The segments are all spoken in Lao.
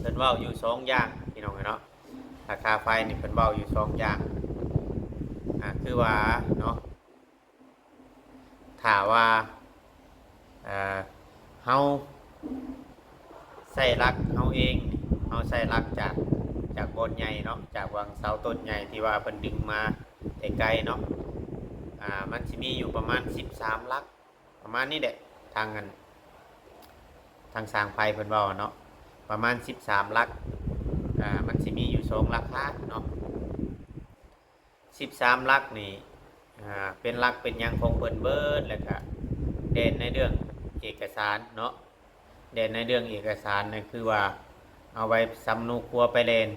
ເພິ່ນເວົ້າຢູ່ສອງຢ່າງພີ່ນ້ອງເອີຍເນາະ. ລາຄາໄຟນີ້ເພິ່ນເວົ້າຢູ່ສອງຢ່າງ ອ່າ ຄືວ່າເນາະ ຖ້າວ່າ ເອີ ເຮົາໃຊ້ຫຼັກເຮົາເອງ ເຮົາໃຊ້ຫຼັກຈາກ ຈາກບ່ອນໃຫຍ່ເນາະ ຈາກວາງເສົາຕົ້ນໃຫຍ່ທີ່ວ່າເພິ່ນດຶງມາແຕ່ໄກເນາະ ອ່າ ມັນຊິມີຢູ່ປະມານສິບສາມຫຼັກ ປະມານນີ້ແຫຼະ ທາງອັນ ທາງຊ່າງໄຟເພິ່ນເວົ້າເນາະ ປະມານສິບສາມຫຼັກ ອ່າ ມັນຊິມີຢູ່ສອງລາຄາເນາະ. ສິບສາມຫຼັກນີ້ ອ່າ ເປັນຫຼັກເປັນຫຍັງຂອງເພິ່ນເບິດ ແລ້ວກະແລ່ນໃນເລື່ອງເອກະສານເນາະ ແລ່ນໃນເລື່ອງເອກະສານນັ້ນ ຄືວ່າເອົາໃບສຳເນົາຄົວໄປແລ່ນ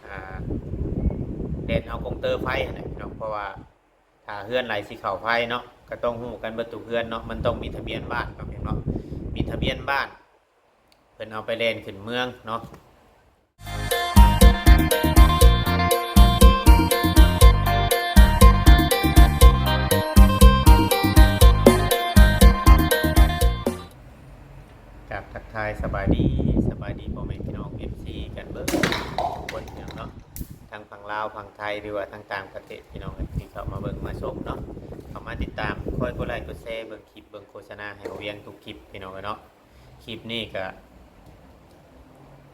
ອ່າ ແລ່ນເອົາກົງເຕີໄຟຫັ້ນແຫຼະເນາະ ເພາະວ່າຖ້າເຮືອນໃດຊິເຂົ້າໄຟເນາະ ກໍຕ້ອງຮູ້ກັນເບິດທຸກເຮືອນເນາະ ມັນຕ້ອງມີທະບຽນບ້ານເນາະ ເນາະ ມີທະບຽນບ້ານ ເພິ່ນເອົາໄປແລ່ນຂຶ້ນເມືອງເນາະ. ກາບທັກທາຍສະບາຍດີ ສະບາຍດີພໍ່ແມ່ພີ່ນ້ອງ ເອັຟຊີ ກັນເບິດທຸກຄົນເນາະ ທັງຝັ່ງລາວ ຝັ່ງໄທ ຫຼືວ່າທາງຕ່າງປະເທດ ພີ່ນ້ອງທີ່ເຂົ້າມາເບິ່ງມາຊົມເນາະ ເຂົ້າມາຕິດຕາມ ຄອຍກົດໄລ້ກົດແຊ ເບິ່ງຄລິບ ເບິ່ງໂຄສະນາໃຫ້ບ່າວວຽງທຸກຄລິບ ພີ່ນ້ອງເອີຍເນາະ. ຄລິບນີ້ກະ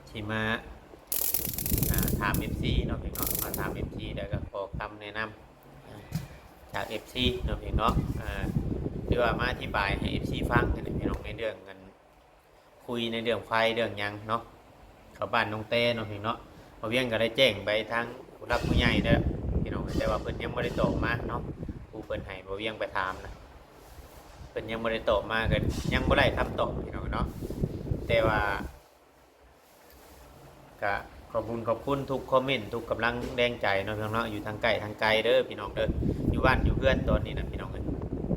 ຊິມາ ອ່າ ຖາມເອັຟຊີເນາະພີ່ນ້ອງເນາະ ມາຖາມເອັຟຊີ ແລ້ວກໍຂໍຄຳແນະນຳ ອ່າ ຈາກເອັຟຊີເນາະພີ່ນ້ອງເນາະ ອ່າ ຫຼືວ່າມາອະທິບາຍໃຫ້ເອັຟຊີຟັງຫັ້ນແຫຼະພີ່ນ້ອງ ໃນເລື່ອງອັນ ຄຸຍໃນເລື່ອງໄຟເລື່ອງຫຍັງເນາະ ເຂົ້າບ້ານນ້ອງແຕເນາະພີ່ນ້ອງເນາະ. ບ່າວວຽງກໍໄດ້ແຈ້ງໄປທາງຜູ້ຫຼັກຜູ້ໃຫຍ່ແລ້ວພີ່ນ້ອງ ແຕ່ວ່າເພິ່ນຍັງບໍ່ໄດ້ຕອບມາເນາະ ຜູ້ເພິ່ນໃຫ້ບ່າວວຽງໄປຖາມນະ ເພິ່ນຍັງບໍ່ໄດ້ຕອບມາ ກໍຍັງບໍ່ໄດ້ຄຳຕອບພີ່ນ້ອງເນາະ. ແຕ່ວ່າກະຂອບບຸນຂອບຄຸນທຸກຄອມເມັນ ທຸກກຳລັງແຮງໃຈເນາະພີ່ນ້ອງເນາະ ຢູ່ທາງໃກ້ທາງໄກເດີພີ່ນ້ອງເດີ ຢູ່ບ້ານຢູ່ເຮືອນຕອນນີ້ນະພີ່ນ້ອງເອີຍ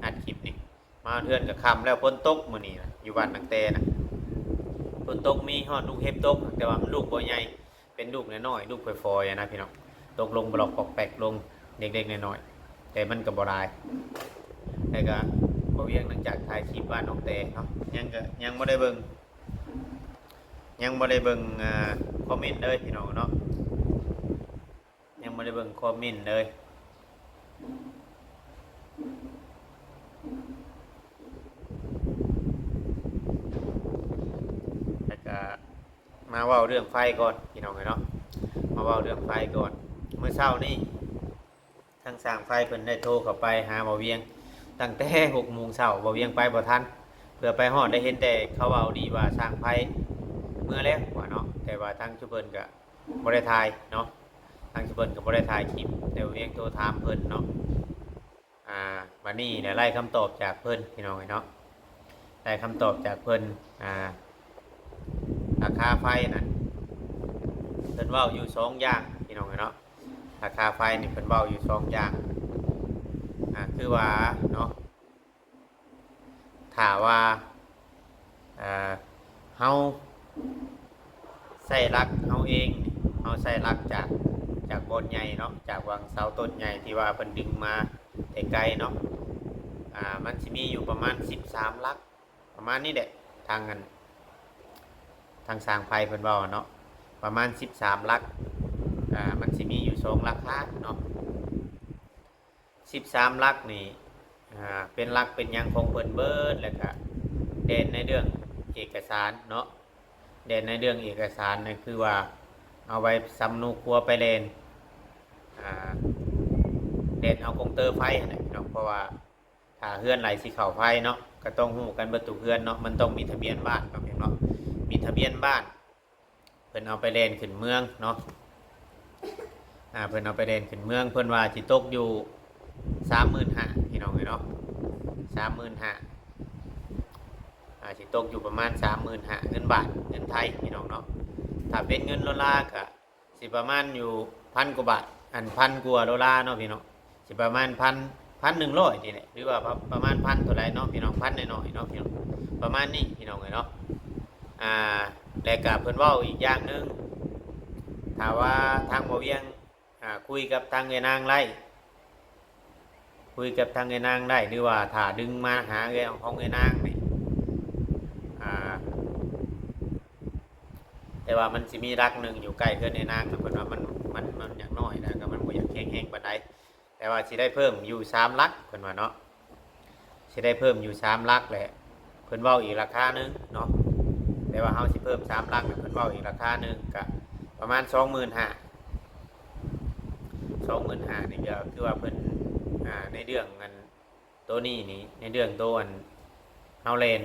ອັດຄລິບນີ້ມາເຮືອນກໍຄ່ຳແລ້ວ ຝົນຕົກມື້ນີ້ນະ ຢູ່ບ້ານນ້ອງແຕນະ ຝົນຕົກ ມີຮອດລູກເຫັບຕົກ ແຕ່ວ່າມັນລູກບໍ່ໃຫຍ່ ເປັນລູກນ້ອຍໆ ລູກຝອຍໆ ນະພີ່ນ້ອງ ຕົກລົງປະຫຼອກປອກແປກລົງເລັກໆ ນ້ອຍໆ ແຕ່ມັນກໍບໍ່ຫຼາຍ. ແລ້ວກໍບ່າວວຽງຫຼັງຈາກຖ່າຍຄລິບບ້ານນ້ອງແຕເນາະ ຍັງກໍຍັງບໍ່ໄດ້ເບິ່ງ ຍັງບໍ່ໄດ້ເບິ່ງ ອ່າ ຄອມເມັນເລີຍພີ່ນ້ອງເນາະ ຍັງບໍ່ໄດ້ເບິ່ງຄອມເມັນເລີຍ. ແລ້ວກໍມາເວົ້າເລື່ອງໄຟກ່ອນພີ່ນ້ອງເອີຍເນາະ ມາເວົ້າເລື່ອງໄຟກ່ອນ. ມື້ເຊົ້ານີ້ ທາງຊ່າງໄຟເພິ່ນໄດ້ໂທເຂົ້າໄປຫາບ່າວວຽງຕັ້ງແຕ່ຫົກໂມງເຊົ້າ ບ່າວວຽງໄປບໍ່ທັນ ເພື່ອໄປຮອດໄດ້ເຫັນແຕ່ເຂົາເວົ້າດີວ່າຊ່າງໄຟເມືອແລ້ວວ່າເນາະ ແຕ່ວ່າທາງຊຸເພິ່ນກໍບໍ່ໄດ້ຖ່າຍເນາະ ທາງຊຸເພິ່ນກໍບໍ່ໄດ້ຖ່າຍຄລິບ ແຕ່ບ່າວວຽງໂທຖາມເພິ່ນເນາະ. ອ່າ ບັດນີ້ໄດ້ໄດ້ຄຳຕອບຈາກເພິ່ນພີ່ນ້ອງເອີຍເນາະ ໄດ້ຄຳຕອບຈາກເພິ່ນ ອ່າ ລາຄາໄຟນັ້ນ ເພິ່ນເວົ້າຢູ່ສອງຢ່າງພີ່ນ້ອງເອີຍເນາະ ລາຄາໄຟນີ້ເພິ່ນເວົ້າຢູ່ສອງຢ່າງ ອ່າ ຄືວ່າເນາະ ຖ້າວ່າ ເອີ ເຮົາໃຊ້ຫຼັກເຮົາເອງ ເຮົາໃຊ້ຫຼັກຈາກ ຈາກບ່ອນໃຫຍ່ເນາະ ຈາກວາງເສົາຕົ້ນໃຫຍ່ທີ່ວ່າເພິ່ນດຶງມາແຕ່ໄກເນາະ ອ່າ ມັນຊິມີຢູ່ປະມານສິບສາມຫຼັກ ປະມານນີ້ແຫຼະ ທາງອັນ ທາງຊ່າງໄຟເພິ່ນເວົ້າເນາະ ປະມານສິບສາມຫຼັກ ອ່າ ມັນຊິມີຢູ່ສອງລາຄາເນາະ. ສິບສາມຫຼັກນີ້ ອ່າ ເປັນຫຼັກເປັນຫຍັງຂອງເພິ່ນເບິດ ແລ້ວກະແລ່ນໃນເລື່ອງເອກະສານເນາະ ແລ່ນໃນເລື່ອງເອກະສານນັ້ນ ຄືວ່າເອົາໃບສຳເນົາຄົວໄປແລ່ນ ອ່າ ແລ່ນເອົາກົງເຕີໄຟຫັ້ນແຫຼະເນາະ ເພາະວ່າ ຖ້າເຮືອນໃດຊິເຂົ້າໄຟເນາະ ກໍຕ້ອງຮູ້ກັນເບິດທຸກເຮືອນເນາະ ມັນຕ້ອງມີທະບຽນບ້ານເນາະ ເນາະ ມີທະບຽນບ້ານ ເພິ່ນເອົາໄປແລ່ນຂຶ້ນເມືອງເນາະ ອ່າ ເພິ່ນເອົາໄປແລ່ນຂຶ້ນເມືອງ ເພິ່ນວ່າຊິຕົກຢູ່ສາມໝື່ນຫ້າ ພີ່ນ້ອງເອີຍເນາະ ສາມໝື່ນຫ້າ ອ່າ ຊິຕົກຢູ່ປະມານສາມໝື່ນຫ້າ ເງິນບາດ ເງິນໄທ ພີ່ນ້ອງເນາະ ຖ້າເປັນເງິນໂດລາກໍ ຊິປະມານຢູ່ພັນກວ່າບາດ ອັນ ພັນກວ່າໂດລາເນາະພີ່ນ້ອງ ຊິປະມານພັນ ພັນໜຶ່ງຮ້ອຍນີ້ແຫຼະ ຫຼືວ່າປະ ປະມານພັນເທົ່າໃດເນາະພີ່ນ້ອງ ພັນໜ້ອຍໆເນາະພີ່ນ້ອງ ປະມານນີ້ພີ່ນ້ອງເອີຍເນາະ. ອ່າ ແລະກະເພິ່ນເວົ້າອີກຢ່າງໜຶ່ງ ຖ້າວ່າທາງບ່າວວຽງ ອ່າ ຄຸຍກັບທາງເອື້ອຍນາງໄດ້ ຄຸຍກັບທາງເອື້ອຍນາງໄດ້ ຫຼືວ່າຖ້າດຶງມາຫາເອື້ອຍ ຂອງເອື້ອຍນາງນີ້ ອ່າ ແລ ແຕ່ວ່າມັນຊິມີຫຼັກໜຶ່ງຢູ່ໃກ້ເຮືອນໃນນາງ ເພິ່ນວ່າມັນ ມັນ ມັນຍັງນ້ອຍ ແລ້ວກໍມັນບໍ່ຢາກແຂງແຮງປານໃດ ແຕ່ວ່າຊິໄດ້ເພີ່ມຢູ່ສາມຫຼັກ ເພິ່ນວ່າເນາະ ຊິໄດ້ເພີ່ມຢູ່ສາມຫຼັກແຫຼະ ເພິ່ນເວົ້າອີກລາຄາໜຶ່ງເນາະ ແຕ່ວ່າເຮົາຊິເພີ່ມສາມຫຼັກ ເພິ່ນເວົ້າອີກລາຄາໜຶ່ງ ກະປະມານສອງໝື່ນຫ້າ ສອງໝື່ນຫ້ານີ້ ກໍຄືວ່າເພິ່ນ ອ່າ ໃນເລື່ອງອັນ ໂຕນີ້ນີ້ ໃນເລື່ອງໂຕອັນ ເຮົາແລ່ນ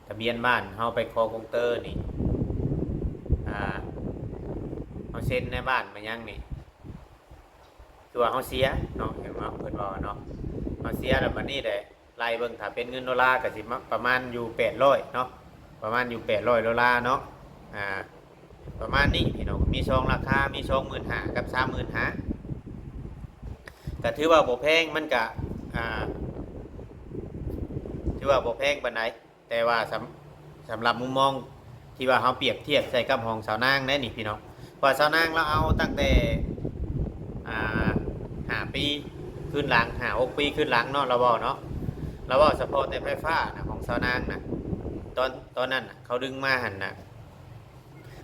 ທະບຽນບ້ານ ເຮົາໄປຂໍກົງເຕີນີ້ ອ່າ ເຮົາເຊັນໃນບ້ານມາຫຍັງນີ້ ຄືວ່າເຮົາເສຍເນາະ ເຫັນບໍ່ ເພິ່ນເວົ້າເນາະ ເຮົາເສຍແລ້ວ ບັດນີ້ແຫຼະ ໄລ່ເບິ່ງ ຖ້າເປັນເງິນໂດລາກໍຊິມາປະມານຢູ່ແປດຮ້ອຍເນາະ ປະມານຢູ່ແປດຮ້ອຍໂດລາເນາະ ອ່າ ປະມານນີ້ພີ່ນ້ອງ ມີສອງລາຄາ ມີສອງໝື່ນຫ້າກັບສາມໝື່ນຫ້າ ກໍຖືວ່າບໍ່ແພງ ມັນກະ ອ່າ ຖືວ່າບໍ່ແພງປານໃດ ແຕ່ວ່າສຳ ສຳລັບມຸມມອງທີ່ວ່າເຮົາປຽບທຽບໃສ່ກັບຂອງສາວນາງໄດ໋ນີ້ພີ່ນ້ອງ ເພາະວ່າສາວນາງລາວເອົາຕັ້ງແຕ່ ອ່າ ຫ້າປີຂຶ້ນຫຼັງ ຫ້າຫົກປີຂຶ້ນຫຼັງເນາະ ລາວເວົ້າເນາະ ລາວເວົ້າສະເພາະແຕ່ໄຟຟ້ານະ ຂອງສາວນາງນະ ຕອນ ຕອນນັ້ນນະ ເຂົາດຶງມາຫັ້ນນະ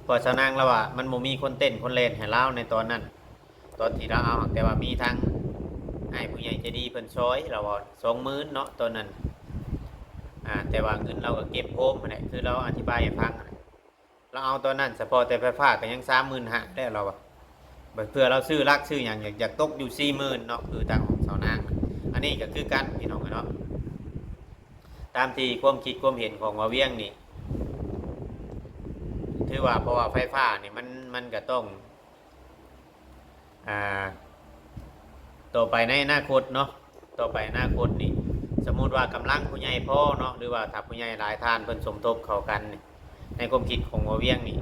ເພາະສາວນາງລາວວ່າມັນບໍ່ມີຄົນເຕັ້ນຄົນແລ່ນໃຫ້ລາວໃນຕອນນັ້ນ ຕອນທີ່ລາວເອົາ ແຕ່ວ່າມີທາງອ້າຍຜູ້ໃຫຍ່ໃຈດີເພິ່ນຊ່ອຍ ລາວເວົ້າສອງໝື່ນເນາະ ຕອນນັ້ນ ອ່າ ແຕ່ວ່າເງິນລາວກໍເກັບໂຮມຫັ້ນແຫຼະ ຄືລາວອະທິບາຍໃຫ້ຟັງຫັ້ນແຫຼະ ລາວເອົາຕອນນັ້ນສະເພາະແຕ່ໄຟຟ້າກໍຍັງສາມໝື່ນຫ້າແລ້ວ ລາວວ່າ ບາດເທື່ອລາວຊື້ຫຼັກຊື້ຫຍັງ ຢາກ ຢາກຕົກຢູ່ສີ່ໝື່ນເນາະ ຄືທາງຂອງສາວນາງ ອັນນີ້ກໍຄືກັນພີ່ນ້ອງເອີຍເນາະ ຕາມທີ່ຄວາມຄິດຄວາມເຫັນຂອງບ່າວວຽງນີ້ ຖືວ່າ ເພາະວ່າໄຟຟ້ານີ້ມັນ ມັນກໍຕ້ອງ ອ່າ ຕໍ່ໄປໃນອະນາຄົດເນາະ ຕໍ່ໄປອະນາຄົດນີ້ ສົມມຸດວ່າກຳລັງຜູ້ໃຫຍ່ພໍເນາະ ຫຼືວ່າຖ້າຜູ້ໃຫຍ່ຫຼາຍທ່ານເພິ່ນສົມທົບເຂົ້າກັນນີ້ ໃນຄວາມຄິດຂອງບ່າວວຽງນີ້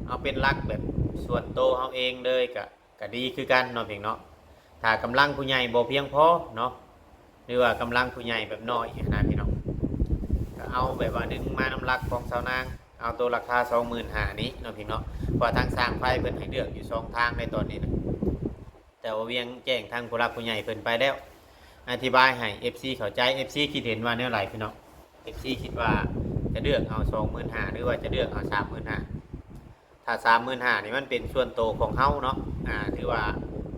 ເອົາເປັນຫຼັກແບບສ່ວນໂຕເຮົາເອງເລີຍ ກະ ກະດີຄືກັນເນາະ ເພງເນາະ ຖ້າກຳລັງຜູ້ໃຫຍ່ບໍ່ພຽງພໍເນາະ ຫຼືວ່າກຳລັງຜູ້ໃຫຍ່ແບບນ້ອຍຫັ້ນນະພີ່ນ້ອງ ກໍເອົາແບບວ່າດຶງມານຳຫຼັກຂອງສາວນາງ ເອົາໂຕລາຄາສອງໝື່ນຫ້ານີ້ເນາະ ເພງເນາະ ເພາະວ່າທາງຊ່າງໄຟເພິ່ນໃຫ້ເລືອກຢູ່ສອງທາງໃນຕອນນີ້ນະ ແຕ່ວ່າວຽງແຈ້ງທາງຜູ້ຫຼັກຜູ້ໃຫຍ່ເພິ່ນໄປແລ້ວ ອະທິບາຍໃຫ້ເອັຟຊີເຂົ້າໃຈ ເອັຟຊີຄິດເຫັນວ່າແນວໃດພີ່ນ້ອງ ເອັຟຊີຄິດວ່າຈະເລືອກເອົາສອງໝື່ນຫ້າ ຫຼືວ່າຈະເລືອກເອົາສາມໝື່ນຫ້າ ຖ້າສາມໝື່ນຫ້ານີ້ມັນເປັນສ່ວນໂຕຂອງເຮົາເນາະ ອ່າ ຖືວ່າ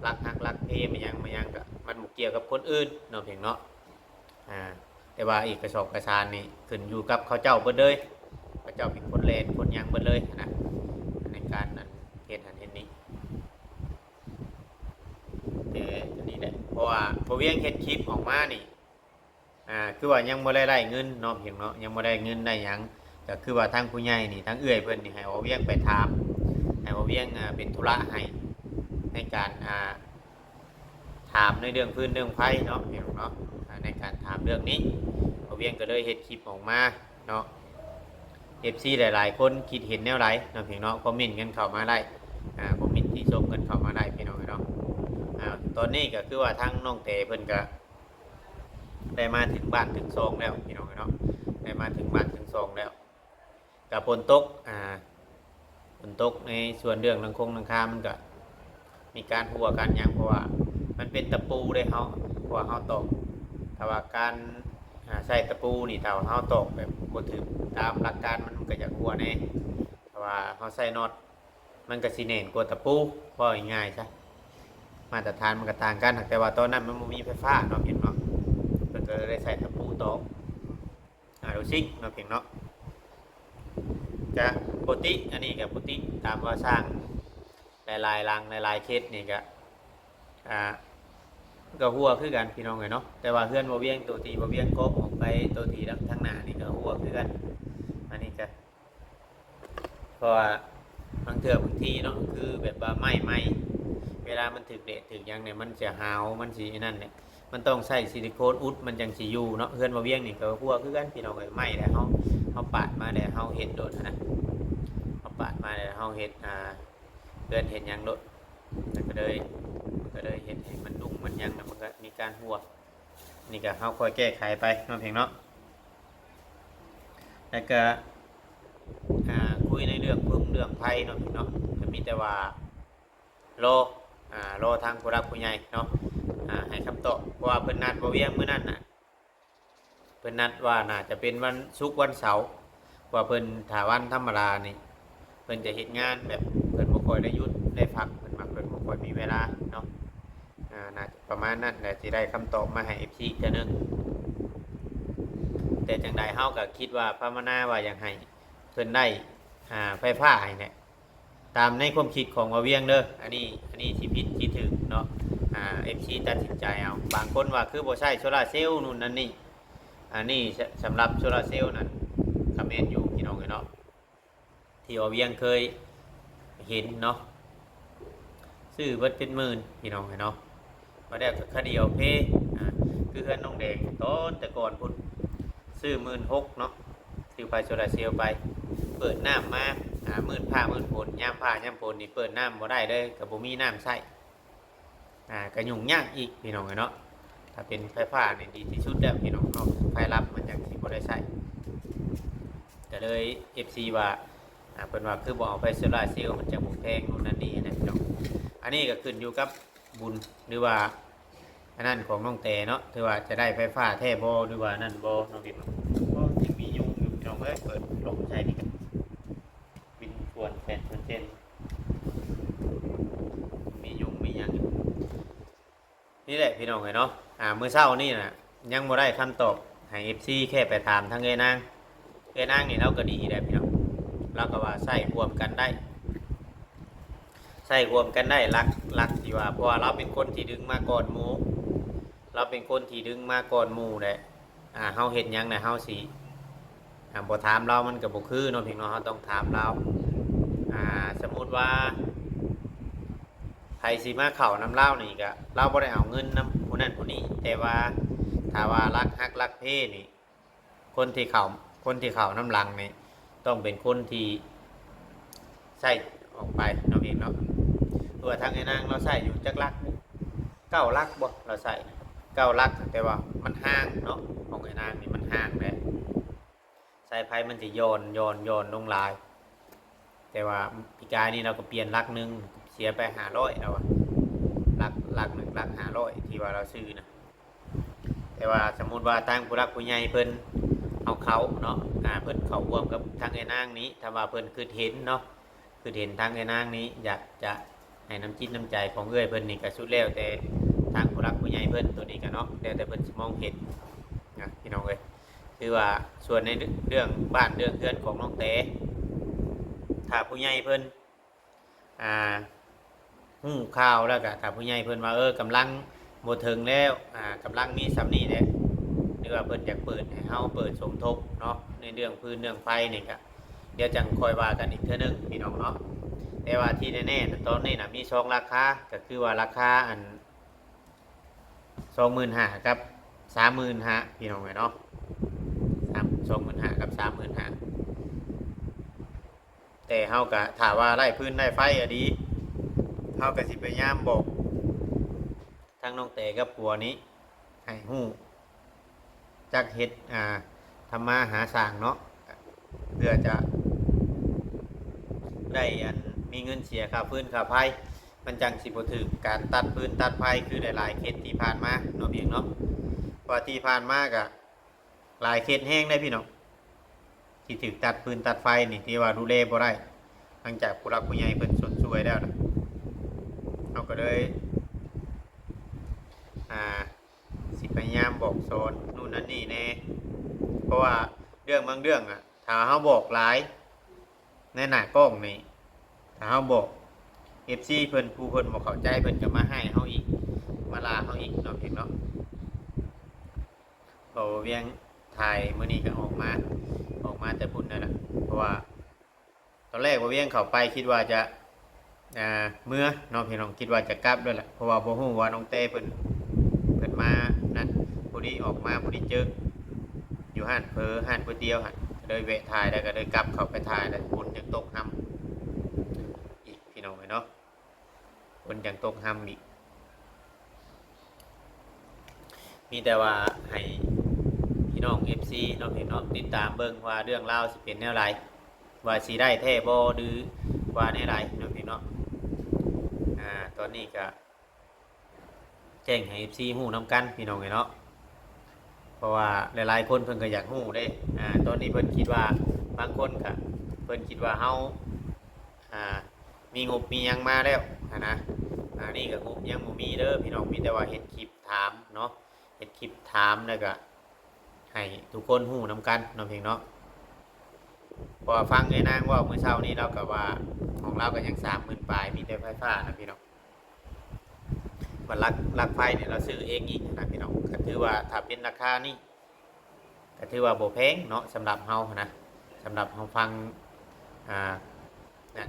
ຫຼັກຮັກຫຼັກເພ ມາຫຍັງມາຫຍັງ ກໍມັນບໍ່ກ່ຽວກັບຄົນອື່ນເນາະ ເພງເນາະ ອ່າ ແຕ່ວ່າເອກະສອກກະສານນີ້ຂຶ້ນຢູ່ກັບເຂົາເຈົ້າເບິດເລີຍ ເຂົາເຈົ້າເປັນຄົນແລ່ນຄົນຫຍັງເບິດເລີຍນະ ໃນການອັນເຮັດຫັ້ນເຮັດນີ້ ແຕ່ອັນນີ້ແຫຼະ ເພາະວ່າບ່າວວຽງເຮັດຄລິບອອກມານີ້ ອ່າ ຄືວ່າຍັງບໍ່ໄດ້ໄດ້ເງິນເນາະ ພຽງເນາະ ຍັງບໍ່ໄດ້ເງິນໄດ້ຫຍັງ ກໍຄືວ່າທາງຜູ້ໃຫຍ່ນີ້ ທາງເອື້ອຍເພິ່ນນີ້ໃຫ້ບ່າວວຽງໄປຖາມ ໃຫ້ບ່າວວຽງ ອ່າ ເປັນທຸລະໃຫ້ ໃນການ ອ່າ ຖາມໃນເລື່ອງຟືນເລື່ອງໄຟເນາະ ພຽງເນາະ ອ່າ ໃນການຖາມເລື່ອງນີ້ ບ່າວວຽງກໍເລີຍເຮັດຄລິບອອກມາເນາະ ເອັຟຊີຫຼາຍໆຄົນຄິດເຫັນແນວໃດເນາະ ພຽງເນາະ ຄອມເມັນກັນເຂົ້າມາໄດ້ ອ່າ ຄອມເມັນຕິຊົມກັນເຂົ້າມາໄດ້ ພີ່ນ້ອງເອີຍເນາະ ອ່າ ຕອນນີ້ກໍຄືວ່າທາງນ້ອງແຕເພິ່ນກໍ ໄດ້ມາເຖິງບ້ານເຖິງຊ່ອງແລ້ວ ພີ່ນ້ອງເອີຍເນາະ ໄດ້ມາເຖິງບ້ານເຖິງຊ່ອງແລ້ວ ກະຝົນຕົກ ອ່າ ຝົນຕົກໃນສ່ວນເລື່ອງຫຼັງຄົງຫຼັງຄາ ມັນກະມີການຮົ່ວການຫຍັງ ເພາະວ່າມັນເປັນຕະປູເດ້ເຮົາ ເພາະວ່າເຮົາຕອກ ຖ້າວ່າການ ອ່າ ໃຊ້ຕະປູນີ້ ຖ້າວ່າເຮົາຕອກແບບບໍ່ຖືກຕາມຫຼັກການ ມັນ ມັນກະຢາກຮົ່ວແດ່ ຖ້າວ່າເຮົາໃຊ້ນັອດ ມັນກະຊິແໜ້ນກວ່າຕະປູ ເວົ້າງ່າຍໆຊະ ມາດຕະຖານມັນກະຕ່າງກັນ ແຕ່ວ່າຕອນນັ້ນມັນບໍ່ມີໄຟຟ້າເນາະ ເພງເນາະ ເພິ່ນກໍເລີຍໄດ້ໃຊ້ຕະປູຕອກ ອາ ໂດຊິງເນາະ ເພງເນາະ ກະປົກກະຕິ ອັນນີ້ກະປົກກະຕິ ຕາມວ່າສ້າງຫຼາຍໆຫຼັງ ຫຼາຍໆເຂດນີ້ກະ ອ່າ ກະຮົ່ວຄືກັນ ພີ່ນ້ອງເອີຍເນາະ ແຕ່ວ່າເຮືອນບ່າວວຽງ ໂຕທີ່ບ່າວວຽງເກາະອອກໄປ ໂຕທີ່ທາງໜ້ານີ້ກະຮົ່ວຄືກັນ ອັນນີ້ກະ ເພາະວ່າບາງເທື່ອບາງທີເນາະ ຄືແບບວ່າໄມ້ໃໝ່ ເວລາມັນຖືກແດດຖືກຫຍັງນີ້ ມັນຈະຫາວ ມັນຊິອັນນັ້ນແຫຼະ ມັນຕ້ອງໃຊ້ຊິລິໂຄນອຸດ ມັນຈັ່ງຊິຢູ່ເນາະ ເຮືອນບ່າວວຽງນີ້ກໍຮົ່ວຄືກັນ ພີ່ນ້ອງເອີຍ ໄມ້ແຫຼະ ເຮົາ ເຮົາປາດມາແລ້ວເຮົາເຮັດໂດດຫັ້ນນະ ເຮົາປາດມາແລ້ວເຮົາເຮັດ ອ່າ ເຮືອນເຮັດຫຍັງໂດດ ມັນກໍເລີຍ ມັນກໍເລີຍເຮັດໃຫ້ມັນດຸ້ງມັນຫຍັງ ແລ້ວມັນກໍມີການຮົ່ວ ນີ້ກໍເຮົາຄ່ອຍແກ້ໄຂໄປເນາະ ເພງເນາະ ແລ້ວກໍ ອ່າ ຄຸຍໃນເລື່ອງຟືນເລື່ອງໄຟເນາະ ເພງເນາະ ກໍມີແຕ່ວ່າລໍ ອ່າ ລໍທາງຜູ້ຫຼັກຜູ້ໃຫຍ່ເນາະ ອ່າ ໃຫ້ຄຳຕອບ ເພາະວ່າເພິ່ນນັດບ່າວວຽງມື້ນັ້ນນະ ເພິ່ນນັດວ່າໜ້າຈະເປັນວັນສຸກວັນເສົາ ວ່າເພິ່ນ ຖ້າວັນທຳມະດານີ້ ເພິ່ນຈະເຮັດງານແບບເພິ່ນບໍ່ຄ່ອຍໄດ້ຢຸດໄດ້ພັກ ເພິ່ນວ່າເພິ່ນບໍ່ຄ່ອຍມີເວລາເນາະ. ອ່າ ໜ້າຈະປະມານນັ້ນແຫຼະ ຊິໄດ້ຄຳຕອບມາໃຫ້ເອັຟຊີອີກເທື່ອໜຶ່ງ. ແຕ່ຈັ່ງໃດເຮົາກໍຄິດວ່າພາວະນາວ່າຢາກໃຫ້ເພິ່ນໄດ້ ອ່າ ໄຟຟ້າໃຫ້ແຫຼະ ຕາມໃນຄວາມຄິດຂອງບ່າວວຽງເດີ. ອັນນີ້ ອັນນີ້ຊິຜິດຊິຖືກເນາະ ອ່າ ເອັຟຊີຕັດສິນໃຈເອົາ. ບາງຄົນວ່າຄືບໍ່ໃຊ້ໂຊລາເຊວ ນູ່ນນັ້ນນີ້ ອັນນີ້ສ- ສຳລັບໂຊລາເຊວນັ້ນກໍແມ່ນຢູ່ ພີ່ນ້ອງເອີຍເນາະ. ທີ່ບ່າວວຽງເຄີຍເຫັນເນາະ ຊື້ເບິດເປັນໝື່ນ ພີ່ນ້ອງເອີຍເນາະ. ມາແລ້ວກໍຄາດຽວເພ ອ່າ ຄືເຮືອນນ້ອງແດງຕອນແຕ່ກ່ອນພຸ້ນ ຊື້ໝື່ນຫົກເນາະ ຊື້ໄຟໂຊລາເຊວໄປ ເປີດນ້ຳມາ ອ່າ ມືດຟ້າມືດຝົນ ຍາມຟ້າຍາມຝົນນີ້ເປີດນ້ຳບໍ່ໄດ້ເລີຍ ກໍບໍ່ມີນ້ຳໃຊ້ ອ່າ ກໍຫຍຸ້ງຍາກອີກ ພີ່ນ້ອງເອີຍເນາະ. ຖ້າເປັນໄຟຟ້ານີ້ດີທີ່ສຸດແລ້ວ ພີ່ນ້ອງເນາະ ໄຟລັບມັນຍັງຊິບໍ່ໄດ້ໃຊ້. ກໍເລີຍເອັຟຊີວ່າ ອ່າ ເພິ່ນວ່າຄືບໍ່ເອົາໄຟໂຊລາເຊວ ມັນຈະບໍ່ແພງ ນູ່ນນັ້ນນີ້ນະ ພີ່ນ້ອງ. ອັນນີ້ກໍຂຶ້ນຢູ່ກັບບຸນ ຫຼືວ່າອັນນັ້ນຂອງນ້ອງແຕເນາະ ຖືວ່າຈະໄດ້ໄຟຟ້າແທ້ບໍ່ ຫຼືວ່ານັ້ນບໍ່ເນາະ ພີ່ນ້ອງ. ໂອ້ ຍັງມີຍຸງຢູ່ ພີ່ນ້ອງເອີຍ ເປີດລົມໃສ່ນີ້ກໍບິນຊວນແຊນຊວນເຊນ ມີຍຸງມີຫຍັງຢູ່. ນີ້ແຫຼະ ພີ່ນ້ອງເອີຍເນາະ ອ່າ ມື້ເຊົ້ານີ້ນະ ຍັງບໍ່ໄດ້ຄຳຕອບໃຫ້ເອັຟຊີ ແຄ່ໄປຖາມທາງເອື້ອຍນາງ. ເອື້ອຍນາງນີ້ລາວກໍດີແຫຼະ ພີ່ນ້ອງ ລາວກໍວ່າໃຊ້ຮ່ວມກັນໄດ້ ໃຊ້ຮ່ວມກັນໄດ້ ຫຼັກ ຫຼັກທີ່ວ່າ ເພາະວ່າລາວເປັນຄົນທີ່ດຶງມາກ່ອນໝູ່ ລາວເປັນຄົນທີ່ດຶງມາກ່ອນໝູ່ແຫຼະ. ອ່າ ເຮົາເຮັດຫຍັງນະ ເຮົາຊິ ອ່າ ບໍ່ຖາມລາວມັນກໍບໍ່ຄືເນາະ ພີ່ນ້ອງເນາະ ເຮົາຕ້ອງຖາມລາວ. ອ່າ ສົມມຸດວ່າ ໃຜຊິມາເຂົ້ານຳລາວນີ້ກະ ລາວບໍ່ໄດ້ເອົາເງິນນຳຜູ້ນັ້ນຜູ້ນີ້ ແຕ່ວ່າຖ້າວ່າຫຼັກຮັກຫຼັກເພນີ້ ຄົນທີ່ເຂົ້າ ຄົນທີ່ເຂົ້ານຳຫຼັງນີ້ ຕ້ອງເປັນຄົນທີ່ໃຊ້ອອກໄປເນາະ ເພງເນາະ. ເພາະວ່າທາງອ້າຍນາງລາວໃຊ້ຢູ່ຈັກຫຼັກ ເກົ້າຫຼັກບໍ່ ລາວໃຊ້ເກົ້າຫຼັກ ແຕ່ວ່າມັນຫ່າງເນາະ ຂອງອ້າຍນາງນີ້ມັນຫ່າງແຫຼະ. ສາຍໄຟມັນຈະຢ່ອນ ຢ່ອນ ຢ່ອນລົງຫຼາຍ ແຕ່ວ່າປີກາຍນີ້ລາວກໍປ່ຽນຫຼັກໜຶ່ງ ເສຍໄປຫ້າຮ້ອຍ ລາວວ່າ ຫຼັກ ຫຼັກໜຶ່ງ ຫຼັກຫ້າຮ້ອຍ ທີ່ວ່າລາວຊື້ນະ. ແຕ່ວ່າສົມມຸດວ່າທາງຜູ້ຫຼັກຜູ້ໃຫຍ່ເພິ່ນເອົາເຂົ້າເນາະ ອ່າ ເພິ່ນເຂົ້າຮ່ວມກັບທາງອ້າຍນາງນີ້ ຖ້າວ່າເພິ່ນຄິດເຫັນເນາະ ຄືເຫັນທາງເອື້ອຍນາງນີ້ຢາກຈະໃຫ້ນ້ຳຈິດນ້ຳໃຈຂອງເອື້ອຍເພິ່ນນີ້ ກໍສຸດແລ້ວແຕ່ທາງຜູ້ຫຼັກຜູ້ໃຫຍ່ເພິ່ນ ໂຕນີ້ກໍເນາະ ແລ້ວແຕ່ເພິ່ນຊິມອງເຫັນນະ ພີ່ນ້ອງເອີຍ. ຄືວ່າສ່ວນໃນເລື່ອງບ້ານເລື່ອງເຮືອນຂອງນ້ອງແຕ ຖ້າຜູ້ໃຫຍ່ເພິ່ນ ອ່າ ຮູ້ຂ່າວແລ້ວກໍ ຖ້າຜູ້ໃຫຍ່ເພິ່ນວ່າ ເອີ ກຳລັງບໍ່ເຖິງແລ້ວ ອ່າ ກຳລັງມີສ່ຳນີ້ແຫຼະ ຫຼືວ່າເພິ່ນຢາກເປີດໃຫ້ເຮົາເປີດສົມທົບເນາະ ໃນເລື່ອງຟືນເລື່ອງໄຟນີ້ ກໍດຽວຈັ່ງຄ່ອຍວ່າກັນອີກເທື່ອໜຶ່ງ ພີ່ນ້ອງເນາະ. ແຕ່ວ່າທີ່ແນ່ໆ ຕອນນີ້ນະ ມີສອງລາຄາ ກໍຄືວ່າລາຄາອັນ ສອງໝື່ນຫ້າ ກັບ ສາມໝື່ນຫ້າ ພີ່ນ້ອງເອີຍເນາະ ສາມ ສອງໝື່ນຫ້າ ກັບ ສາມໝື່ນຫ້າ. ແຕ່ເຮົາກະ ຖ້າວ່າໄດ້ຟືນໄດ້ໄຟອະດີ ເຮົາກະຊິພະຍາຍາມບອກທາງນ້ອງແຕກັບຜົວນີ້ໃຫ້ຮູ້ ຈັກເຮັດ ອ່າ ທຳມາຫາສ້າງເນາະ ເພື່ອຈະໄດ້ ອັນ ມີເງິນເສຍຄ່າຟືນຄ່າໄຟ ມັນຈັ່ງຊິບໍ່ຖືກການຕັດຟືນຕັດໄຟ ຄືຫຼາຍໆເຂດທີ່ຜ່ານມາເນາະ ພຽງເນາະ. ເພາະວ່າທີ່ຜ່ານມາກະ ຫຼາຍເຂດແຮງເດ້ພີ່ນ້ອງ ທີ່ຖືກຕັດຟືນຕັດໄຟນີ້ ທີ່ວ່າດູແລບໍ່ໄດ້ ຫຼັງຈາກຜູ້ຫຼັກຜູ້ໃຫຍ່ເພິ່ນຊົດຊ່ວຍແລ້ວນະ ເຮົາກໍເລີຍ ອ່າ ຊິພະຍາຍາມບອກສອນ ນູ່ນນັ້ນນີ້ແດ່. ເພາະວ່າເລື່ອງບາງເລື່ອງອະ ຖ້າເຮົາບອກຫຼາຍໃນໜ້າກ້ອງນີ້ ຖ້າເຮົາບອກ ເອັຟຊີ ເພິ່ນ ຜູ້ເພິ່ນບໍ່ເຂົ້າໃຈ ເພິ່ນກໍມາຮ້າຍເຮົາອີກ ມາລາເຮົາອີກເນາະ ເພງເນາະ. ເພາະວ່າວຽງຖ່າຍມື້ນີ້ກໍອອກມາ ອອກມາແຕ່ພຸ້ນນັ້ນລະ ເພາະວ່າຕອນແລກບ່າວວຽງເຂົ້າໄປຄິດວ່າຈະ ອ່າ ເມືອເນາະ ພີ່ນ້ອງ ຄິດວ່າຈະກັບແລ້ວລະ ເພາະວ່າບໍ່ຮູ້ວ່ານ້ອງແຕເພິ່ນ ເພິ່ນມານັ້ນ ພໍດີອອກມາ ພໍດີເຈີຢູ່ຮ້ານເຝີ ຮ້ານກ໋ວຍຕຽວຫັ້ນ ກໍເລີຍແວະຖ່າຍ ແລ້ວກໍເລີຍກັບເຂົ້າໄປຖ່າຍ ແລ້ວຝົນຍັງຕົກຮຳອີກ ພີ່ນ້ອງເອີຍເນາະ. ຝົນຍັງຕົກຮຳອີກ ມີແຕ່ວ່າໃຫ້ພີ່ນ້ອງ ເອັຟຊີ ເນາະ ພີ່ນ້ອງ ຕິດຕາມເບິ່ງວ່າເລື່ອງລາວຊິເປັນແນວໃດ ວ່າຊິໄດ້ແທ້ບໍ່ ຫຼືວ່າແນວໃດເນາະ ພີ່ນ້ອງ. ອ່າ ຕອນນີ້ກະແຈ້ງໃຫ້ ເອັຟຊີ ຮູ້ນຳກັນ ພີ່ນ້ອງເອີຍເນາະ. ເພາະວ່າຫຼາຍໆຄົນເພິ່ນກໍຢາກຮູ້ເດ້ ອ່າ ຕອນນີ້ເພິ່ນຄິດວ່າ ບາງຄົນກໍເພິ່ນຄິດວ່າເຮົາ ອ່າ ມີງົບມີຫຍັງມາແລ້ວຫັ້ນນະ. ອັນນີ້ກໍງົບຍັງບໍ່ມີເດີພີ່ນ້ອງ, ມີແຕ່ວ່າເຮັດຄລິບຖາມເນາະ, ເຮັດຄລິບຖາມ ແລ້ວກໍໃຫ້ທຸກຄົນຮູ້ນຳກັນເນາະ ພີ່ນ້ອງເນາະ. ເພາະວ່າຟັງເອື້ອຍນາງເວົ້າມື້ເຊົ້ານີ້ ລາວກໍວ່າຂອງລາວກໍຍັງສາມໝື່ນປາຍ ມີແຕ່ໄຟຟ້ານະ ພີ່ນ້ອງ. ບັດລັກ ລັກໄຟນີ້ລາວຊື້ເອງອີກນະ ພີ່ນ້ອງ. ກໍຖືວ່າຖ້າເປັນລາຄານີ້ ກໍຖືວ່າບໍ່ແພງເນາະ ສຳລັບເຮົາຫັ້ນນະ, ສຳລັບເຮົາຟັງ ອ່າ ນະ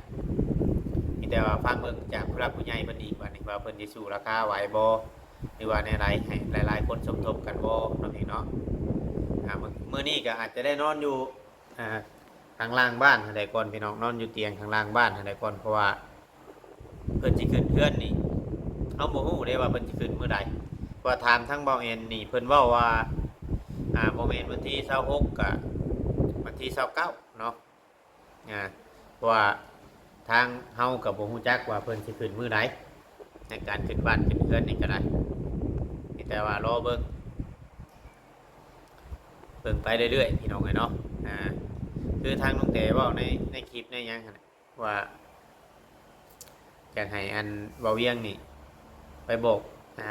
ມີແຕ່ວ່າຟັງເບິ່ງຈາກຜູ້ຫຼັກຜູ້ໃຫຍ່ເພິ່ນອີກ ບາດນີ້ວ່າເພິ່ນຊິສູ້ລາຄາໄຫວບໍ່ ຫຼືວ່າແນວໃດ ໃຫ້ຫຼາຍໆຄົນສົມທົບກັນບໍ່ເນາະ ພີ່ນ້ອງເນາະ. ອ່າ ມື້ ມື້ນີ້ກໍອາດຈະໄດ້ນອນຢູ່ ອ່າ ຂ້າງລ່າງບ້ານຫັ້ນໃດກ່ອນ ພີ່ນ້ອງ, ນອນຢູ່ຕຽງຂ້າງລ່າງບ້ານຫັ້ນໃດກ່ອນ ເພາະວ່າ ເພິ່ນຊິຂຶ້ນເຮືອນນີ້ ເຮົາບໍ່ຮູ້ເດ້ວ່າເພິ່ນຊິຂຶ້ນມື້ໃດ. ເພາະວ່າຖາມທາງເບົາແອນນີ້ ເພິ່ນເວົ້າວ່າ ອ່າ ບໍ່ແມ່ນວັນທີຊາວຫົກ ກະວັນທີຊາວເກົ້າເນາະ. ອ່າ ເພາະວ່າທາງເຮົາກໍບໍ່ຮູ້ຈັກວ່າເພິ່ນຊິຂຶ້ນມື້ໃດ ໃນການຂຶ້ນບ້ານຂຶ້ນເຮືອນນີ້ກໍໄດ້. ມີແຕ່ວ່າລໍເບິ່ງ ເບິ່ງໄປເລື້ອຍໆ ພີ່ນ້ອງເອີຍເນາະ. ອ່າ ຄືທາງນ້ອງແຕເວົ້າໃນ ໃນຄລິບໃນຫຍັງຫັ້ນນະ ວ່າຢາກໃຫ້ອັນເບົາວຽງນີ້ໄປບອກ ອ່າ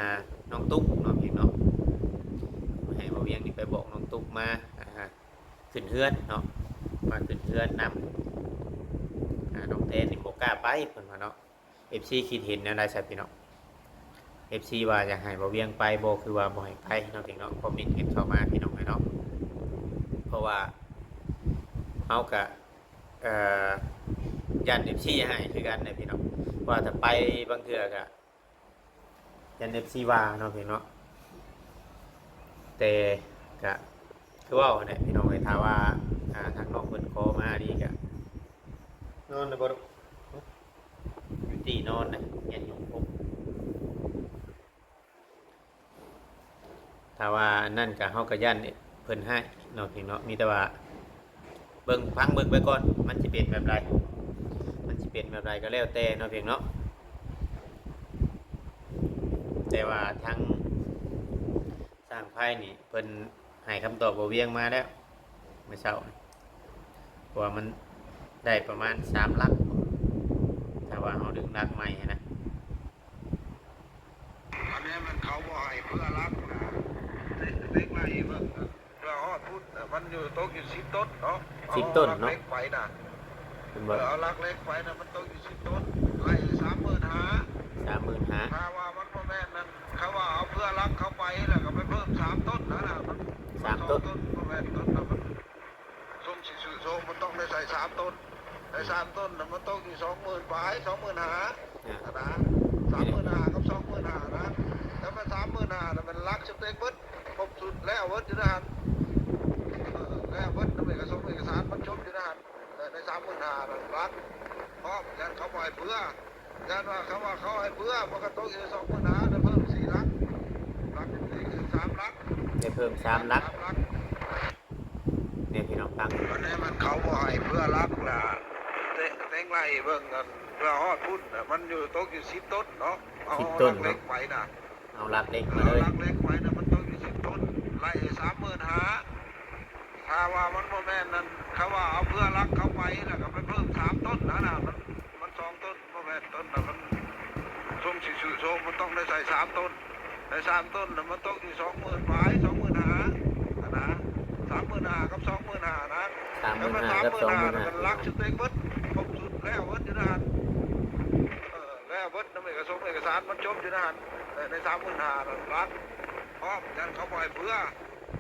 ນ້ອງຕຸກເນາະ ພີ່ນ້ອງເນາະ, ໃຫ້ເບົາວຽງນີ້ໄປບອກນ້ອງຕຸກມາ ອ່າ ຂຶ້ນເຮືອນເນາະ, ມາຂຶ້ນເຮືອນນຳ. ອ່າ ນ້ອງແຕນນີ້ບໍ່ກ້າໄປ ເພິ່ນວ່າເນາະ. ເອັຟຊີຄິດເຫັນແນວໃດຊະ ພີ່ນ້ອງ? ເອັຟຊີວ່າຢາກໃຫ້ເບົາວຽງໄປບໍ່ ຄືວ່າບໍ່ໃຫ້ໄປເນາະ ພີ່ນ້ອງເນາະ, ຄອມເມັນກັນເຂົ້າມາ ພີ່ນ້ອງເອີຍເນາະ. ເພາະວ່າເຮົາກະ ເອີ ຢ້ານເອັຟຊີໃຫ້ຄືກັນນະ ພີ່ນ້ອງ, ເພາະວ່າຖ້າໄປບາງເທື່ອກະຢ້ານເອັຟຊີວ່າເນາະ ພີ່ນ້ອງເນາະ. ແຕ່ກະຄືເວົ້າຫັ້ນແຫຼະ ພີ່ນ້ອງເອີຍ, ຖ້າວ່າ ອ່າ ທາງນ້ອງເພິ່ນຂໍມານີ້ກະ ນອນແລ້ວບໍ່? ຢູ່ທີ່ນອນນະ ຢ້ານຍຸງພົບ. ຖ້າວ່າອັນນັ້ນກະ ເຮົາກະຢ້ານເພິ່ນຮ້າຍເນາະ ພີ່ນ້ອງເນາະ. ມີແຕ່ວ່າເບິ່ງ ຟັງເບິ່ງໄປກ່ອນ ມັນຊິເປັນແບບໃດ ມັນຊິເປັນແບບໃດກໍແລ້ວແຕ່ເນາະ ພີ່ນ້ອງເນາະ. ແຕ່ວ່າທາງ ຊ່າງໄຟນີ້ເພິ່ນໃຫ້ຄຳຕອບບໍ່ວຽງມາແລ້ວ ມື້ເຊົ້ານີ້, ເພາະວ່າມັນໄດ້ປະມານສາມຫຼັກ ຖ້າວ່າເຮົາດຶງຫຼັກໃໝ່ຫັ້ນນະ. ອັນນີ້ມັນເຂົາບໍ່ໃຫ້ເພື່ອຫຼັກນະ ເດັກ ເດັກໄລ່ເບິ່ງນະ ເພື່ອຮອດພຸ້ນນະ ມັນຢູ່ ຕົກຢູ່ສິບຕົ້ນເນາະ. ສິບຕົ້ນເນາະ ເອົາຫຼັກເຫຼັກໄປນະ ເຫັນບໍ່? ເອີ ເອົາຫຼັກເຫຼັກໄປນະ ມັນຕົກຢູ່ສິບຕົ້ນ ໄລ່ສາມໝື່ນຫ້າ ສາມໝື່ນຫ້າ. ຖ້າວ່າມັນບໍ່ແມ່ນນັ້ນ ເຂົາວ່າເອົາເພື່ອຫຼັກເຂົ້າໄປ ແລ້ວກໍໄປເພີ່ມສາມຕົ້ນຫັ້ນນະ ມັນ ສາມຕົ້ນ ສອງຕົ້ນ ບໍ່ແມ່ນຕົ້ນນະ ມັນ ສົມຊິຊື້ໂຊງ ມັນຕ້ອງໄດ້ໃສ່ສາມຕົ້ນ ໄດ້ສາມຕົ້ນນະ ມັນຕົກຢູ່ສອງໝື່ນປາຍ ສອງໝື່ນຫ້າຫັ້ນນະ ສາມໝື່ນຫ້າກັບສອງໝື່ນຫ້ານະ. ແລ້ວມັນສາມໝື່ນຫ້ານະ ມັນຫຼັກສະເຕັກເບິດ ຄົບຊຸດແລ້ວເບິດຢູ່ໃນຫັ້ນ ເອີ ແລ້ວເບິດນຳເອກະສົງເອກະສານ ມັນຈົບຢູ່ໃນຫັ້ນ. ເອີ ໃນສາມໝື່ນຫ້ານັ້ນຫຼັກ ພ້ອມ ຢ້ານເຂົາບໍ່ໃຫ້ເພື່ອ ຢ້ານວ່າເຂົາວ່າເຂົາໃຫ້ເພື່ອ ມັນກໍຕົກຢູ່ສອງໝື່ນຫ້າ ແລ້ວເພີ່ມສີ່ຫຼັກ ຫຼັກອີກສາມຫຼັກ ໄດ້ເພີ່ມສາມຫຼັກ ສາມຫຼັກ. ນີ້ພີ່ນ້ອງຟັງ ອັນນີ້ມັນເຂົາບໍ່ໃຫ້ເພື່ອຫຼັກລະ ເຕັງ ເຕັງໄລ່ເບິ່ງ ອັນ ເພື່ອຮອດພຸ້ນນະ ມັນຢູ່ ຕົກຢູ່ສິບຕົ້ນເນາະ. ເອົາ ສິບຕົ້ນເນາະ ຫຼັກເຫຼັກໄປນະ ເອົາຫຼັກເຫຼັກມາເລີຍ ຫຼັກເຫຼັກໄປນະ ມັນຕົກຢູ່ສິບຕົ້ນ ໄລ່ສາມໝື່ນຫ້າ. ຖ້າວ່າມັນບໍ່ແມ່ນນັ້ນ ເຂົາວ່າເອົາເພື່ອຫຼັກເຂົ້າໄປ ແລ້ວກໍໄປເພີ່ມສາມຕົ້ນຫັ້ນນະ ມັນ ມັນສອງຕົ້ນ ບໍ່ແມ່ນຕົ້ນນະ ມັນ ສົມຊິຊື້ໂຊງ ມັນຕ້ອງໄດ້ໃສ່ສາມຕົ້ນ ໄດ້ສາມຕົ້ນນະ ມັນຕົກຢູ່ສອງໝື່ນປາຍ ສອງໝື່ນຫ້າຫັ້ນນະ ສາມໝື່ນຫ້າກັບສອງໝື່ນຫ້ານະ. ສາມໝື່ນຫ້າກັບສອງໝື່ນຫ້າ ມັນຫຼັກສະເຕັກເບິດ ຄົບຊຸດແລ້ວເບິດຢູ່ໃນຫັ້ນ ເອີ ແລ້ວເບິດນຳເອກະສົງເອກະສານ ມັນຈົບຢູ່ໃນຫັ້ນ ເອີ ໃນສາມໝື່ນຫ້ານັ້ນ ຫຼັກ ພ້ອມ ຢ້ານເຂົາບໍ່ໃຫ້ເພື່ອ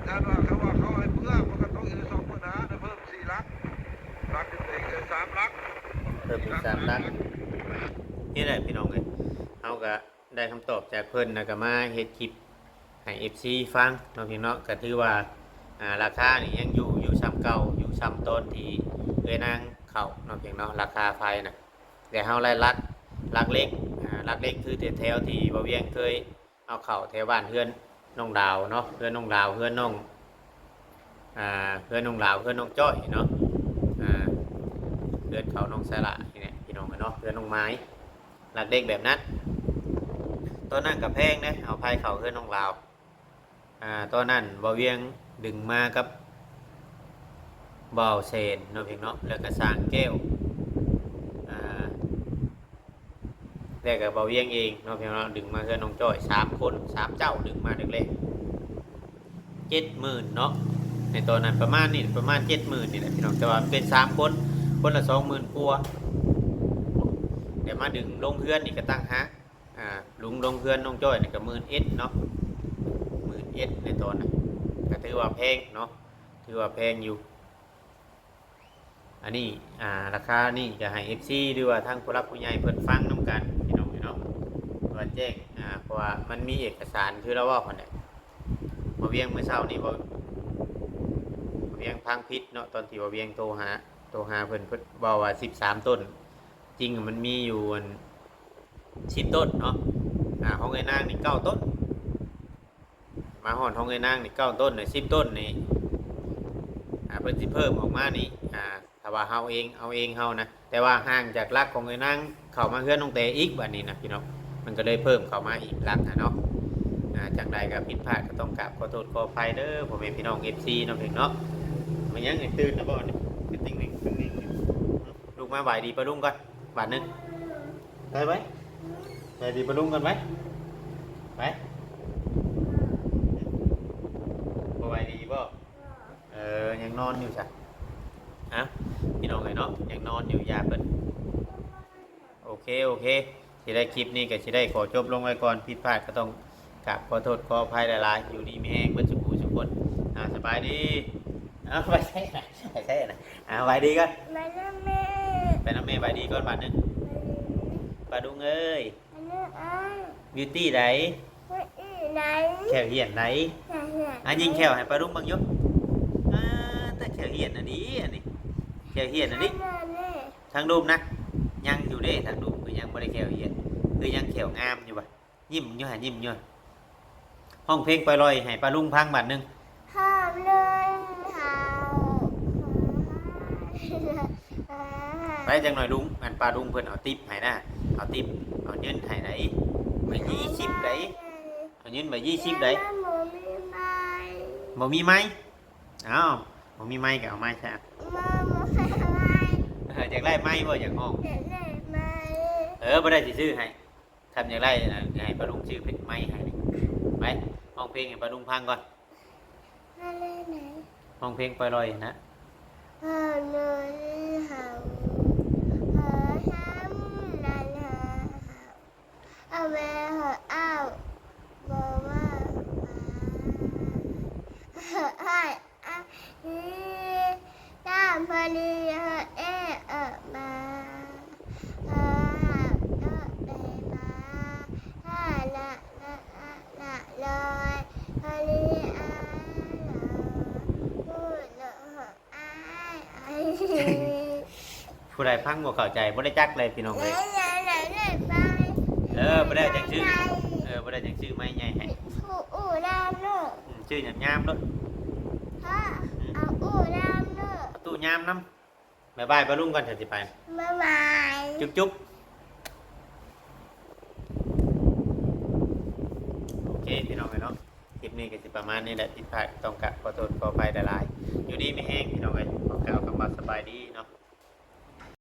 ຢ້ານວ່າເຂົາວ່າເຂົາໃຫ້ເພື່ອ ມັນກໍຕົກຢູ່ສອງໝື່ນຫ້າ ໄດ້ເພີ່ມສີ່ຫຼັກ ຫຼັກຢູ່ເອງ ເອີ ສາມຫຼັກ ເພີ່ມອີກສາມຫຼັກ. ນີ້ແຫຼະພີ່ນ້ອງເອີຍ ເຮົາກໍໄດ້ຄຳຕອບຈາກເພິ່ນ ແລ້ວກໍມາເຮັດຄລິບໃຫ້ເອັຟຊີຟັງເນາະ ພີ່ນ້ອງເນາະ. ກໍຖືວ່າ ອ່າ ລາຄານີ້ຍັງຢູ່ ຢູ່ຊ່ຳເກົ່າ ຢູ່ຊ່ຳຕອນທີ່ເອື້ອຍນາງເຂົ້າເນາະ ພີ່ນ້ອງເນາະ ລາຄາໄຟນະ. ແຕ່ເຮົາໄລ່ຫຼັກ ຫຼັກເຫຼັກ ອ່າ ຫຼັກເຫຼັກຄືແຖວໆທີ່ບ່າວວຽງເຄີຍ ເອົາເຂົ້າແຖວບ້ານເຮືອນນ້ອງດາວເນາະ ເຮືອນນ້ອງດາວ ເຮືອນນ້ອງ ອ່າ ເຮືອນນ້ອງດາວ ເຮືອນນ້ອງຈ້ອຍເນາະ ອ່າ ເຮືອນເຂົານ້ອງສາລະນີ້ແຫຼະ ພີ່ນ້ອງເອີຍເນາະ ເຮືອນນ້ອງໝາຍ ຫຼັກເຫຼັກແບບນັ້ນ. ຕອນນັ້ນກໍແພງເດ້ ເອົາໄຟເຂົ້າເຮືອນນ້ອງດາວ ອ່າ ຕອນນັ້ນບ່າວວຽງດຶງມາກັບ ບ່າວແສນເນາະ ພີ່ນ້ອງເນາະ ແລ້ວກໍຊ່າງແກ້ວ ອ່າ ແຕ່ກໍເບົາວຽງເອງເນາະ ພີ່ນ້ອງເນາະ ດຶງມາເຮືອນນ້ອງຈ້ອຍ ສາມຄົນ ສາມເຈົ້າ ດຶງມາແລກໆ ເຈັດໝື່ນເນາະ ໃນຕອນນັ້ນປະມານນີ້ ປະມານເຈັດໝື່ນນີ້ແຫຼະ ພີ່ນ້ອງ ແຕ່ວ່າມັນເປັນສາມຄົນ ຄົນລະສອງໝື່ນກວ່າ ແຕ່ມາດຶງລົງເຮືອນນີ້ກໍຕ່າງຫາກ ອ່າ ລຸງລົງເຮືອນນ້ອງຈ້ອຍນີ້ກໍໝື່ນເອັດເນາະ ໝື່ນເອັດໃນຕອນນັ້ນ ກໍຖືວ່າແພງເນາະ ຖືວ່າແພງຢູ່. ອັນນີ້ ອ່າ ລາຄານີ້ກໍໃຫ້ເອັຟຊີ ຫຼືວ່າທາງຜູ້ຫຼັກຜູ້ໃຫຍ່ເພິ່ນຟັງນຳກັນ ພີ່ນ້ອງເນາະ ວ່າແຈ້ງ ອ່າ ເພາະວ່າມັນມີເອກະສານ ຄືລາວເວົ້າຫັ້ນແຫຼະ ບ່າວວຽງມື້ເຊົ້ານີ້ ບ່າວ ບ່າວວຽງຟັງຜິດເນາະ ຕອນທີ່ບ່າວວຽງໂທຫາ ໂທຫາເພິ່ນ ເພິ່ນເວົ້າວ່າສິບສາມຕົ້ນ ຈິງມັນມີຢູ່ອັນສິບຕົ້ນເນາະ ອ່າ ຂອງເອື້ອຍນາງນີ້ເກົ້າຕົ້ນ. ມາຮອດຂອງເອື້ອຍນາງນີ້ເກົ້າຕົ້ນ ສິບຕົ້ນນີ້ ອ່າ ເພິ່ນຊິເພີ່ມອອກມານີ້ ອ່າ ຖ້າວ່າເຮົາເອງ ເອົາເອງເຮົານະ ແຕ່ວ່າຫ່າງຈາກຫຼັກຂອງເອື້ອຍນາງເຂົ້າມາເຮືອນນ້ອງແຕອີກ ບາດນີ້ນະພີ່ນ້ອງ ມັນກໍເລີຍເພີ່ມເຂົ້າມາອີກຫຼັກນະເນາະ ອ່າ ຈັ່ງໃດກໍຜິດພາດກໍຕ້ອງກາບຂໍໂທດຂໍອະໄພເດີ ພໍ່ແມ່ພີ່ນ້ອງເອັຟຊີເນາະ ເພງເນາະ. ແມ່ນຫຍັງ ຕື່ນແລ້ວບໍ່ນີ້? ຄືຕິ່ງນີ້ ຕິ່ງນີ້ ລຸກມາຫວາຍດີປ້າລຸງກ່ອນບາດໜຶ່ງ ໄປໄປ ໄປດີປະລຸງກັນໄປ ໄປ ບໍ່ໄຫວດີບໍ່? ເອີ ຍັງນອນຢູ່ຊະ ເອົ້າ ພີ່ນ້ອງເອີຍເນາະ ຍັງນອນຢູ່ ຢ່າເພິ່ນ ໂອເຄ ໂອເຄ ຊິໄດ້ ຄລິບນີ້ກໍຊິໄດ້ຂໍຈົບລົງໄວ້ກ່ອນ ຜິດພາດກໍຕ້ອງກາບຂໍໂທດຂໍອະໄພຫຼາຍໆ ຢູ່ດີມີແຮງເບິດສູ່ຜູ້ສູ່ຄົນ ອ່າ ສະບາຍດີ ເອົ້າ ໄປໃສນະ ໄປໃສນະ ອ່າ ຫວາຍດີກ່ອນ ໄປນຳແມ່ ໄປນຳແມ່ ຫວາຍດີກ່ອນບາດໜຶ່ງ ປາດຸງເອີຍ ອັນນີ້ອ້າຍ ບິວຕີ້ໃດ ບິວຕີ້ໃດ ແຂ້ວຫ້ຽນໃດ ແຂ້ວຫ້ຽນ ອ່າ ຍິງແຂ້ວໃຫ້ປາລຸງເບິ່ງຢູ່ ອ່າ ແຕ່ແຂ້ວຫ້ຽນນະດີ ອັນນີ້ ແຂ້ວຫ້ຽນນະດີ ອັນນີ້ ທາງລຸ່ມນະ ຍັງຢູ່ເດ້ ທາງລຸ່ມກໍຍັງບໍ່ໄດ້ແຂ້ວຫ້ຽນ ຄືຍັງແຂ້ວງາມຢູ່ຫວາ ຍິ້ມຢູ່ຫັ້ນ ຍິ້ມຢູ່ ຮ້ອງເພງປ່ອຍລ່ອຍໃຫ້ປ້າລຸງຟັງບາດໜຶ່ງ ຮ້ອງເລີຍເຮົາ ໄປ ຈັກໜ້ອຍລຸງ ອັນ ປ້າລຸງເພິ່ນເອົາຕິບໃຫ້ນະ ເອົາຕິບ ເອົາເງິນໃຫ້ໃດ ໃບຍີ່ສິບໃດ ເອົາເງິນໃບຍີ່ສິບໃດ ມັນບໍ່ມີໄມ້ ບໍ່ມີໄມ້ ເອົ້າ ບໍ່ມີໄມ້ກໍເອົາໄມ້ຊະ ບໍ່ ບໍ່ມີໄມ້ ເອີ ຢາກໄດ້ໄມ້ບໍ່? ຢາກຮ້ອງ ຢາກໄດ້ໄມ້ ເອີ ບໍ່ໄດ້ຊິຊື້ໃຫ້ ຄັນຢາກໄດ້ນະ ໃຫ້ປ້າລຸງຊື້ເປັນໄມ້ໃຫ້ ໄປ ຮ້ອງເພງໃຫ້ປ້າລຸງຟັງກ່ອນ ຮ້ອງເພງປ່ອຍລ່ອຍນະ ເຮົາເລີຍເຮົາ ເຮົາທຳນັ້ນເຮົາ ເຮົາ ເອົາແວ່ເຮົາເອົາ ບໍ່ວ່າຫວາ ເຮົາອ້າຍ ອາ ອີ ຕາມພໍດີເຮົາເອເອີມາ ເຮົາຫາບເຮົາເປມາ ລາລາລາລາລອຍ ພໍດີອາລອ ຜູ້ເນາະເຮົາອ້າຍ ອາ ຜູ້ໃດຟັງບໍ່ເຂົ້າໃຈ ບໍ່ໄດ້ຈັກເລີຍພີ່ນ້ອງເອີຍ ເອີ ບໍ່ໄດ້ຈັ່ງຊື້ ເອີ ບໍ່ໄດ້ຈັ່ງຊື້ໄມ້ໃຫຍ່ໃຫ້ ຜູ້ອູດາມເນາະ ອືມ ຊື້ຍາມໆໂລດ ເອີ ເອົາອູດາມເນາະ ເອົາຕູ້ຍາມນຳ ບາຍບາຍປ້າລຸງກ່ອນ ເຈົ້າຊິໄປ ບາຍບາຍ ຈຸບໆ ໂອເຄ ພີ່ນ້ອງເອີຍເນາະ ຄລິບນີ້ກໍຊິປະມານນີ້ແຫຼະ ຜິດພາດຕ້ອງກາບຂໍໂທດຂໍອະໄພຫຼາຍໆ ຢູ່ດີມີແຮງພີ່ນ້ອງເອີຍ ຂໍກ່າວຄຳວ່າສະບາຍດີເນາະ.